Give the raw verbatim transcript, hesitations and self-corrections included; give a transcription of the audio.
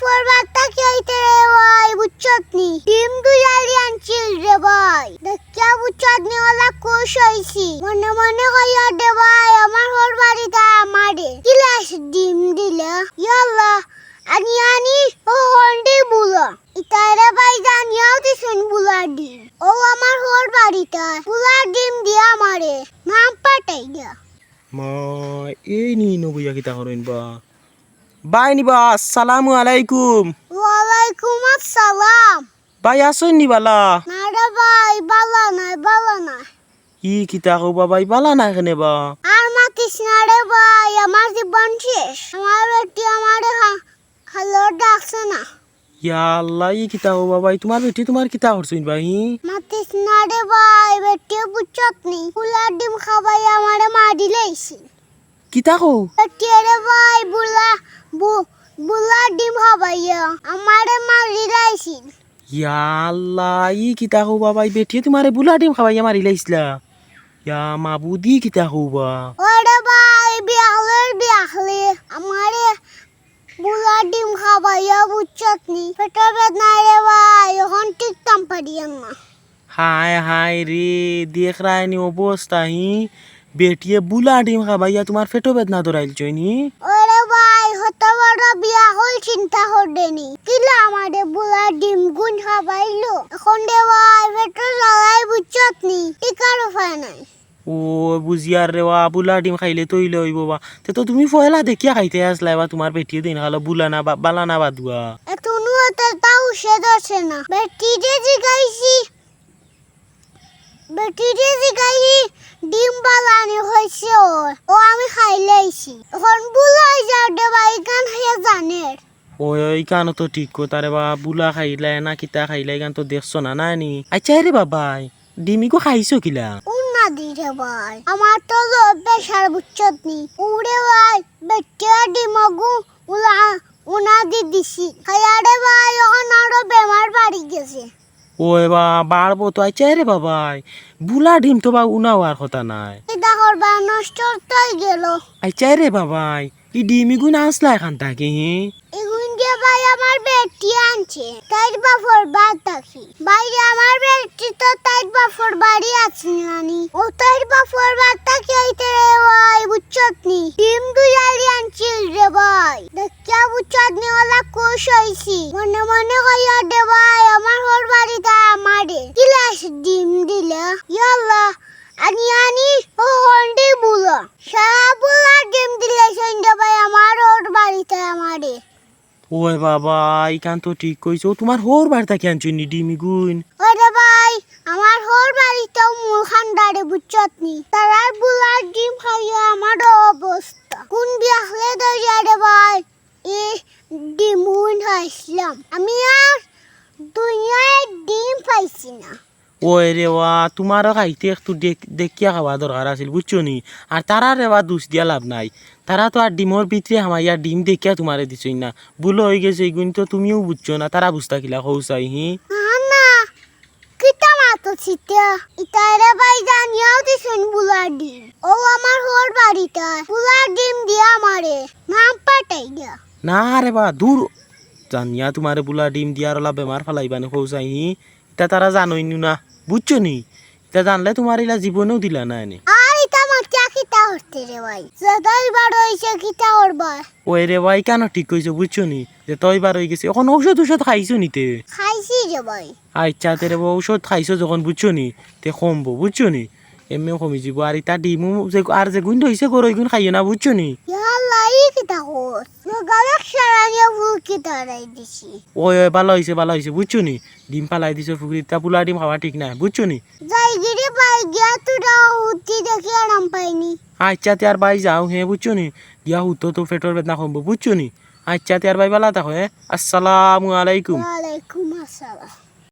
ফরবার থাকি আইতে রে ভাই, বুঝছত নি? ডিম দুইয়ালি আনছিল রে ভাই। দেখিয়া বুঝছত নি, অলা খুশ অইছি। মনে মনে কইয়ার রে ভাই, আমার হউর বাড়িত আমারে কিলাস ডিম দিলা। ইয়াল্লা, আনি আনি, ও হন্ডি বুলা। ইতারে ভাই জানিয়াও দিছইন বুলা ডিম। ও আমার হউর বাড়িত বুলা ডিম দিয়া আমারে নাম পাঠাই দিয়া। মা, এই নি নবইয়া কিতা করইন বা? ভাই নি বা, আসসালামু আলাইকুম। ওয়ালাইকুম আসসালাম। ভাই, আছইন নি বালা? না রে ভাই, বালা নাই, বালা নাই। ই কিতা কও বা ভাই, বালা নাই কেনে বা? আর মাতিস না রে ভাই, আমার জীবন শেষ। আমার বেটি আমারে হা-, হালো ডাকছে না। ইয়া আল্লাহ, ই কিতা কও বা ভাই, তুমার বেটি তুমার কিতা করছইন ভাই? মাতিস না রে ভাই, বেটিয়ে বুঝছত নি, বুলার ডিম খাবাইয়া আমারে মারিলাইছে। কিতা কও? বেটিয়ে রে ভাই, বুলা, বু-, বুলার ডিম খাবাইয়া আমারে মারিলাইছে। ইয়া আল্লাহ, ই কিতা কও বা ভাই, বেটিয়ে তুমারে বুলার ডিম খাবাইয়া মারিলাইছলা? ইয়া মাবুদ, ই কিতা কও বা? ওরে ভাই, বিয়াখলের বিয়াখলে আমারে বুলার ডিম খাবাইয়া বুঝছত নি। পেটো বেদনায় রে ভাই, অখন টিকতাম পারিয়ার না। হায় হায় রে, দেখরায় নি অবস্থা হি। বেটিয়ে বুলা ডিম খাবাইয়া তুমার পেটো বেদনা ধরাইলছইন নি? ওরে ভাই, হত বড় বিয়াখল চিন্তা কররে নি। কিলা আমারে বুলা ডিম গুন খাবাইলো। অখন রে ভাই, পেটো জ্বালায় বুঝছত নি। টিকার উপায় নাই। ও বুঝিয়ার রে বা, বুলা ডিম খাইলে তো ইলা অইবো বা। তে তো তুমি পয়লা দেখিয়া খাইতায় আছলায় বা, তুমার বেটিয়ে দিন খালো বুলা না বা-, বালা না বাদুয়া। এতনু অত তাও সে ধরছে না। বেটিরে জিগাইছি, বেটিরে জিগাইছি, ডিম বালা নি কইছে অয়। ও আমি খাইলাইছি। অখন বুলা অই যার দে বা, ইখান হে জানের। ওই, ওই, ইখানো তো ঠিক কথা রে বা, বুলা খাইলায় না কিতা খাইলায়, ইখান তো দেখছো না, না নি? আইচ্ছা রে বাবাই, ডিম ইগু খাইছো কিলা? উনাদি রে ভাই, আমার তো low pressure বুঝছত নি? উরে ভাই, বেটিয়ে ডিমগু উলা, উনাদি দিছি। খাইয়া রে ভাই, অখন আরো বেমার বাড়ি গেছে। ওই বা, বাড়বো তো। আইচ্ছা রে বাবাই, বুলা ডিম তো বা উনা অওয়ার কথা নায়। কিতা করবা, নষ্ট তো অই গেল। আইচ্ছা রে বাবাই, ই ডিম ইগুন আনছলা ইখান থাকি, হি? ইগুন যে ভাই আমার বেটি আনছে, তাইর বাফর বাড়ি থাকি। ভাই আমার বেটি তো তাইর বাফর বাড়ি আছে নানি। ও তাইর বাফর বাড়ি থাকি আইতে রে ভাই, বুঝছত নি? ডিম দুইয়ালি আনছিল রে ভাই। দেখিয়া বুঝছত নি, অলা খুশ অইছি। মনে মনে কইয়ার রে ভাই, আমার হউর বাড়িত আমারে কিলাস ডিম দিলা। ইয়াল্লা, আনি আনি, ও হন্ডি বুলা। সারা বুলা ডিম দিলাইছইন রে ভাই, আমার হউর বাড়িত আমারে। ওই বাবা, ইখান তো ঠিক কইছো। তুমার হউর বাড়ি থাকি আনছইন নি ডিম ইগুন? ওরে ভাই, আমার হউর বাড়িত মূল খান্দারে বুঝছত নি? তারার বুলার ডিম খাইয়া আমার অবস্থা। কুন বিয়াখলে ধরিয়া রে ভাই, ই ডিম গুন খাইছলাম। আমি আর দুনিয়ায় ডিম পাইছি না। ওই রে ওয়া, তুমারও খাইতে একটু দেখ-, দেখিয়া খাওয়া দরকার আছিল, বুঝছো নি? আর তারারে বা দুষ দিয়া লাভ নাই, তারা তো আর ডিমর ভিতরে হামাইয়া ডিম দেখিয়া তুমারে দিছইন না, ভুল অই গেছে, ইগুন তো তুমিও বুঝছো না, তারা বুঝতা কিলা কও চাই, হি? না, না, কিতা মাতো ছিটা, ইতারে ভাই জানিয়াও দিছইন বুলা ডিম। ও আমার হউর বাড়িত বুলা ডিম দিয়া আমারে নাম পাঠাই দিয়া। না রে বা, দূর, জানিয়া তুমারে বুলা ডিম দিয়ার অলা বেমার ফালাইবা নি কও চাই, হি? ইতা তারা জানইন না, বুঝছো নি? ইতা জানলে তুমার ইলা জীবনেও দিলা না এনে। আর ইতা মাতিয়া কিতা করতে রে ভাই? যেটা অইবার অইছে, কিতা করবা? ওই রে ভাই, ইখানো ঠিক কইছো, বুঝছো নি? যেটা অইবার অই গেছে। অখন ঔষধ ঔষধ খাইছো নি তে? খাইছি রে ভাই। আইচ্ছা, তে রে বা, ঔষধ খাইছো যখন, বুঝছো নি? তে কমবো, বুঝছো নি? এমনেও কমি যিবো। আর ইতা ডিমু যে, আর যেগুন রইছে গরু, ইগুন খাইও না, বুঝছো নি? ইয়াল্লা, ই কিতা কস? লগালগ সারানিয়া ফুকি তাড়াই দিছি। ওই, ওই, ভালা অইছে, ভালা অইছে, বুঝছো নি? ডিম ফালাই দিছো ফুকরিত, ইতা বুলা ডিম খাওয়া ঠিক নায়, বুঝছো নি? যাইগি রে ভাই, গিয়া তোরা হুতি দেখি আরাম পাইনি। আইচ্ছা, তে আর ভাই যাও, হে, বুঝছো নি? গিয়া হুতো তো পেটর বেদনা কমবো, বুঝছো নি? আইচ্ছা, তে আর ভাই ভালা থাকো, হে? আসসালামু আলাইকুম। ওয়ালাইকুম আসসালাম।